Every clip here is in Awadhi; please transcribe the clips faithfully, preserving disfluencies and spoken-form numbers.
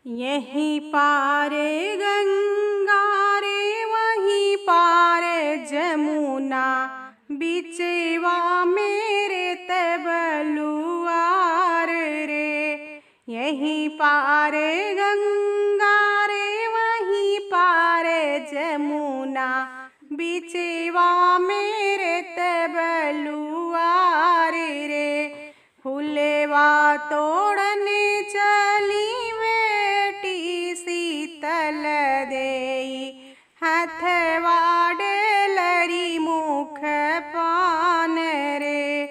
यहीं पार गंगा रे, वहीं पार जमुना, बिचवा मेरे तबलुआर रे। यहीं पार गंगा रे, वहीं पार जमुना, बिचवा मेरे तबलुआर रे। फुलवा तोड़न चली बेटी शीतल देई, हथवा डेलरी मुख पान रे।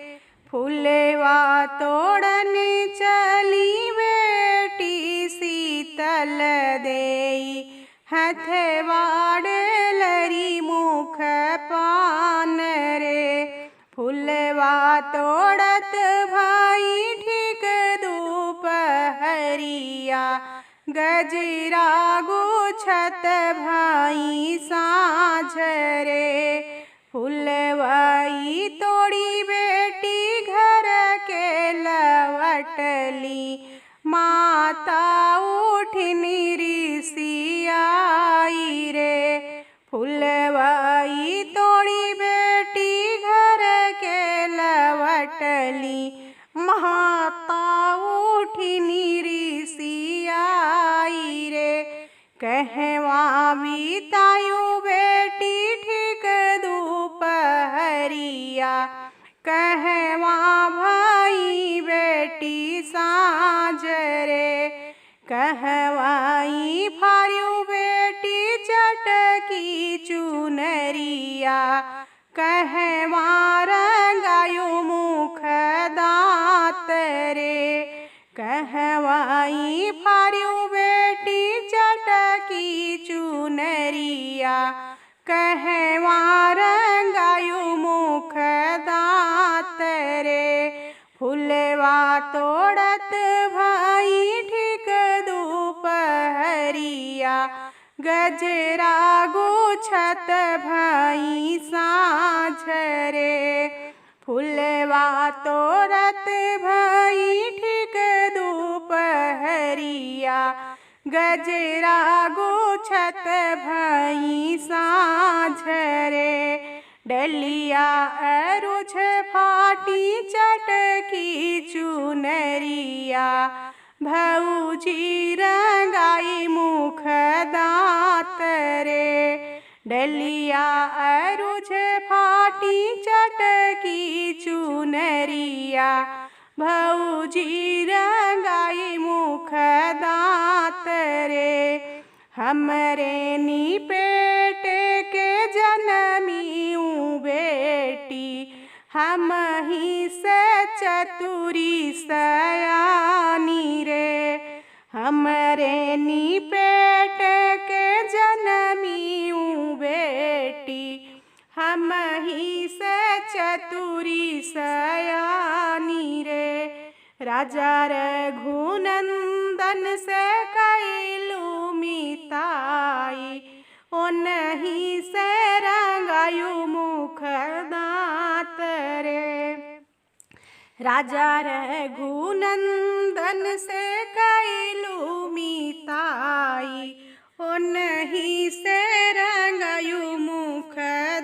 फुलवा तोड़न चली बेटी शीतल देई, हथवा डेलरी मुख पान रे। फुलवा तोड़त भई ठीक दुपहरिया, गजरा गुछत भई साँझ रे। फुलवई तोड़ी बेटी घर के लवटली, माता उठिन रिसियाई रे। फुलवई तोड़ी बेटी घर के लवटली, माता उठिन रिसियाई रे। कहवा बितायु बेटी ठीक दुपहरिया, कहवा भई बेटी साँझ रे। कहवाई फारियु बेटी चटकी चुनरिया, कहवा रंगायु मुख दाँत रे। कहवाई फारियु बेटी चटकी चुनरिया, कहवा रंगायु मुख दाँत रे। फुलवा तोड़त भई ठीक दुपहरिया, गजरा गुछत भई साँझ रे। फुलवा तोड़त भई ठीक दुपहरिया, गजरा गुछत भई साँझ रे। डलिया अरुझ फाटी चटकी चुनरिया, भौजी रंगाई मुख दाँत रे। डलिया अरुझ फाटी चटकी चुनरिया, भौजी रंगाई मुख दाँत रे। हमरे निपेट के जनमी उ बेटी, हमही से चतुरी सयानी रे। हमरे निपेट के जनमी उ बेटी, हमही से चतुरी सयानी रे। राजा रघुनंदन से कइलू मिताई, ओनही से रंगायु मुख दाँत रे। राजा रघुनंदन से कइलू मिताई, ओनही से रंगायु मुख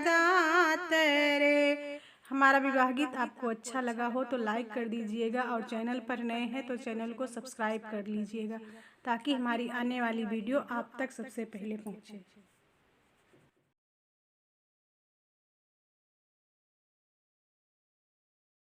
दाँत रे। हमारा विवाह गीत आपको अच्छा लगा हो तो लाइक कर दीजिएगा और चैनल पर नए हैं तो चैनल को सब्सक्राइब कर लीजिएगा, ताकि हमारी आने वाली वीडियो आप तक सबसे पहले पहुँचे।